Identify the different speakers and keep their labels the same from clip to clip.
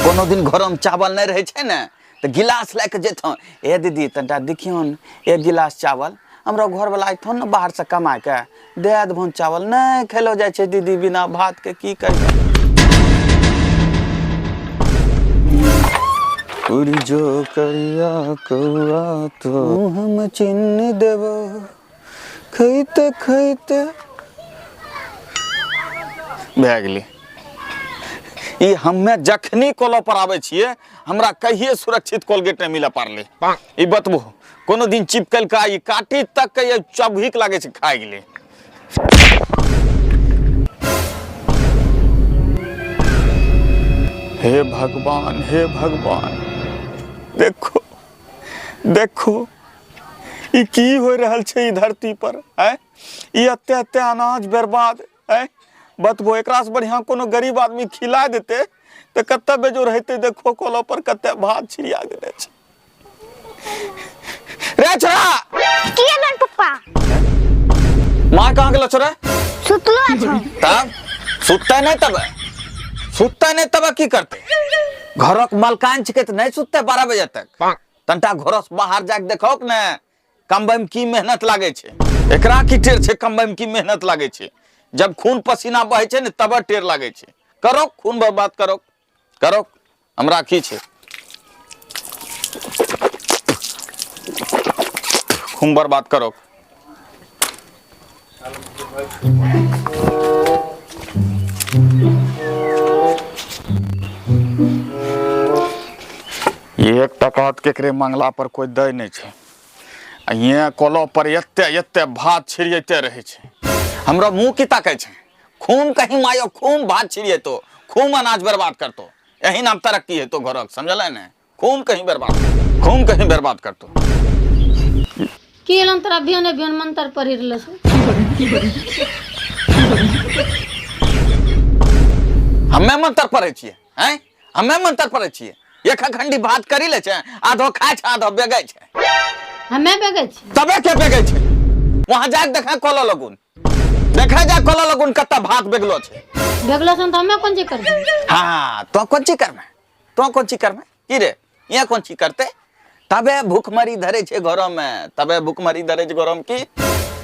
Speaker 1: कोनो दिन घरमे चावल नहि रहै छै ने तऽ गिलास लए कऽ जेतहुँ, ए दीदी तनिटा देखियौन एक गिलास चावल, हमरा घरवला अयथुन ने बाहरसँ कमाए कऽ दए देबहुन चावल। नहि खेलो जाइ छै दीदी बिना भातके, की करियौ। उड़ जो करिया कौआ तो हम चिन्ह देबो खैते खैते भए गेलै। ई हमे जखनी कॉलो पर आबै छियै हमरा कहिए सुरक्षित कोलगेट नहि मिलऽ पारलै। ई बतबो कोनो दिन चिपकल का ई काटी तक के ये चबहिक लागै छै खाइ गेलै। हे भगवान, हे भगवान, देखो देखो ई की हो रहल छै ई धरती पर। आँय, ई एते एते अनाज बर्बाद। आँय बतबो, एकरा से बढ़िया कोनो गरीब आदमी खिला देते तऽ कते बेजोड़ हेतै। देखो कोलो पर कते भात छिड़िया देने छै। रे छोरा,
Speaker 2: की एलन पप्पा?
Speaker 1: माँ कहाँ गेलो छोरा?
Speaker 2: सुतलो छौ।
Speaker 1: तब सुतते नहीं, तब सुतते नहीं तब की करते? घरक मलकान छिकै तऽ नहीं सुतते 12 बजे तक। तनटा घर से बाहर जाके देखो ने कमबै में की मेहनत लागे छै। एकरा की टेर छै कमबै में की मेहनत लागे छै? जब खून पसीना बहे छै ने तब टेर लागे छै। करो खून बर्बाद करो करो, हमरा की छै? खून बर्बाद करो। एक टका तऽ केकरे मांगला पर कोइ दै नहि छै आ हियाँ कलो पर एते एते भात छिड़ियते रहै छै। हमरा मुँह की ताकै छै? खूम कहीं मायो खूम भात छिड़ियतो, खूम अनाज बर्बाद करतो, यही नाम तरक्की हेतो घरक, समझलै ने? खूम कहीं बर्बाद, खूम कहीं बर्बाद करतो।
Speaker 3: की एलन तोरा बिहाने बिहान मंत्र पढ़ि रहल छौ?
Speaker 1: हमे मंत्र पढ़ै छियै? हैं, हमे मंत्र पढ़ै छियै? एक खंडी भात करी ले छै, आधो खाय छै आधो बेगै छै।
Speaker 3: हमे बेगै छी?
Speaker 1: तबे के बेगै छै? वहां जाके देखे कल लगुन, देखे जा कल लगुन कत्ता भात बेगलो छै।
Speaker 3: बेगलो छन तऽ हमे कोन चीज करबै?
Speaker 1: हाँ तो कोन चीज करबै, तो कोन चीज करबै की रे? यहाँ कोन चीज करते? तबे भूखमरी धरे छै घरों में, तबे भूखमरी धरे छै घरों में। की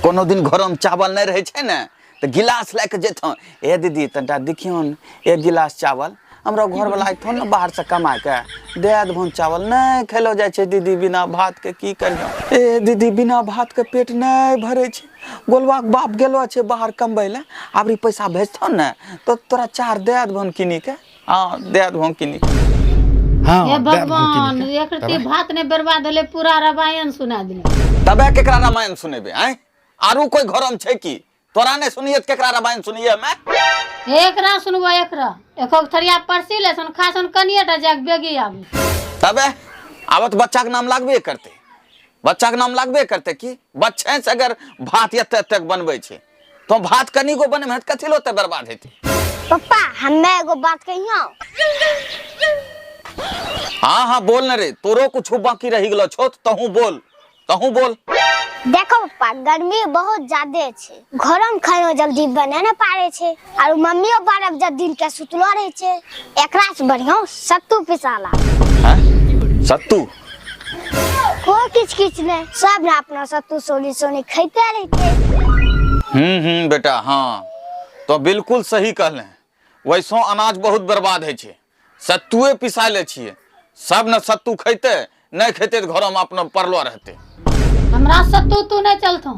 Speaker 1: कोनो दिन घरों में चावल नहीं रहे छै ने तऽ गिलास लए कऽ जेतहुँ, ए दीदी तनिटा देखियौन एक गिलास चावल, हमरा घरवला अयथुन ने बाहरसँ कमाए कऽ दए देबहुन चावल। नहि खेलो जाइ छै दीदी बिना भातके, की करियौ। ए दीदी बिना भातके पेट नहि भरै छै। गोलुआके बाप गेलो छै बाहर कमबै लए, अबरी पैसा भेजथुन ने तऽ तोरा चार दए देबहुन किनिके। हाँ दे देबहुन किनिके।
Speaker 3: हाँ, हे भगवान, एक रत्ती भात नहि बर्बाद होलै, पूरा रामायण सुना देली।
Speaker 1: तबे केकरा रामायण सुनेबै? आँय, आरू कोई घरमे छै की? तोरा नहि सुनिए तऽ केकरा रामायण सुनिए हमे?
Speaker 3: एकरा सुनबो, एकरा एको थरिया परसी ले सन खा सन कनिए टा जाके बेगी आबू।
Speaker 1: तबे आबत बच्चाके नाम लागबे करतै, बच्चाके नाम लागबे करतै की? बच्चे से अगर भात एते एते बनबै छै तो भात कनिगो बनेबै तऽ कथी लए ओते बर्बाद हेतै?
Speaker 2: पप्पा, हमे एगो बात कहियो?
Speaker 1: हाँ हाँ बोल न रे, तोरो कुछ बाकी रही गेलो छो तऽ तहूँ बोल, तहूँ बोल।
Speaker 2: देखो पप्पा, गर्मी बहुत ज्यादे छै, घरो में खाना जल्दी बने न पारे छै, आर मम्मियो 12 बजे दिन के सुतलो रहे छै। एकरा से बढ़िया सत्तू पिसाला।
Speaker 1: हैं? सत्तू?
Speaker 2: कोई किछ किछ नहीं, सब ने अपना सत्तू सोनी सोनी खाते रहते।
Speaker 1: बेटा, हाँ तो बिल्कुल सही कहले। वैसो अनाज बहुत बर्बाद है छै, सत्तुए पिसा ले छियै, सब ने सत्तू खैते, नहीं खैते तऽ घरोमे अपना पड़लो रहते।
Speaker 3: हमरा सत्तू तू नहीं चलतो,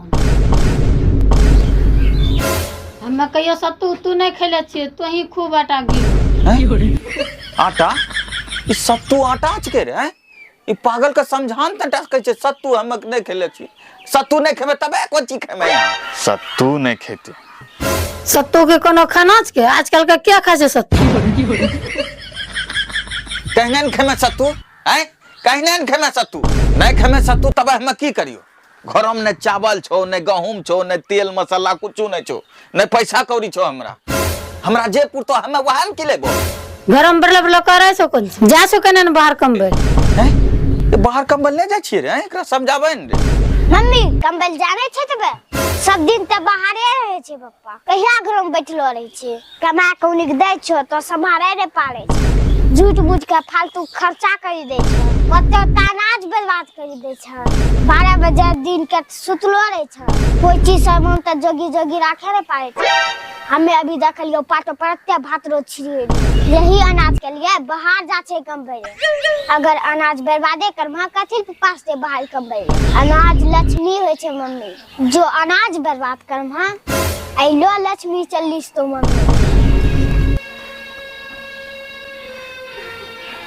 Speaker 3: हमे कहियो सत्तू तू नहीं खेले छियै, तू ही खूब आटा गिर।
Speaker 1: आटा? ई सत्तू आटा छिकै रे? हैं? ई पागल के समझान तटा कहै छै सत्तू हम नहीं खेले छी, सत्तू नहीं खेबै तबे कोन चीज खेबै? सत्तू नहीं खेते।
Speaker 3: सत्तू के कोनो खाना छिकै? आजकल के क्या खाय छै सत्तू?
Speaker 1: कहने ने खेमे सत्तू? हैं, कहने ने खेमे सत्तू? नहीं खेमे सत्तू तबे हम की करियो? घरमे ने चावल छौ, ने गहूम छौ, ने तेल मसाला कुछो नहीं छौ, ने पैसा कौड़ी छौ। हमरा हमरा जे पुरतो हमे वएह ने की लेबो।
Speaker 3: घरमे बरला बरला करै छौ कोन चीज? जा छौ केना ने बाहर कमबै?
Speaker 1: हैं? ये बाहर कम्बल नहीं जाइ छियै रे? हैं? एकरा समझाबै ने रे।
Speaker 2: मम्मी कम्बल जाने छै तबे सब दिन तऽ बाहरे रहे छै पप्पा, कहिया घर में बैठलो रहे छै? कमा के उनिक दै छौ तो सम्हारे नहीं पारे छै। झूठ मूठ के फालतू खर्चा करी दै छै, ओते ओते अनाज बर्बाद करी दै छै। 12 बजे दिन के सुतलो रहै छै, कोई चीज सामान तऽ जोगी जोगी राखे नहि पारै छै। हमे अभी देखलियौ पाटो पर एते भात रो छिड़िए, यही अनाज के लिए बाहर जा छै कमबै ले। अगर अनाज बर्बादे करबह कथी ले पास दे बाहर कमबै ले? अनाज लक्ष्मी होइ छै मम्मी, जो अनाज बर्बाद करबह अइलो लक्ष्मी चललिस तो मम्मी।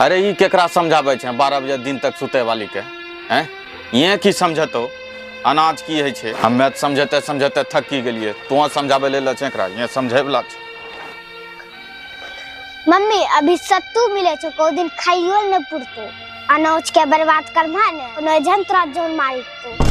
Speaker 1: अरे ई केकरा समझाबै छै 12 बजे दिन तक सुतै वाली के? हैं, ये की समझतो अनाज की होइ छै? हमे तऽ समझते समझते थकी गेलियै, तू समझाबै लेल छै एकरा, ये समझै वाला छै।
Speaker 2: मम्मी अभी सत्तू मिले छौ, को दिन खाइयो ने पुरतो। अनाज के बर्बाद करबा ने कोनो जन तोरा जोन मारी तो।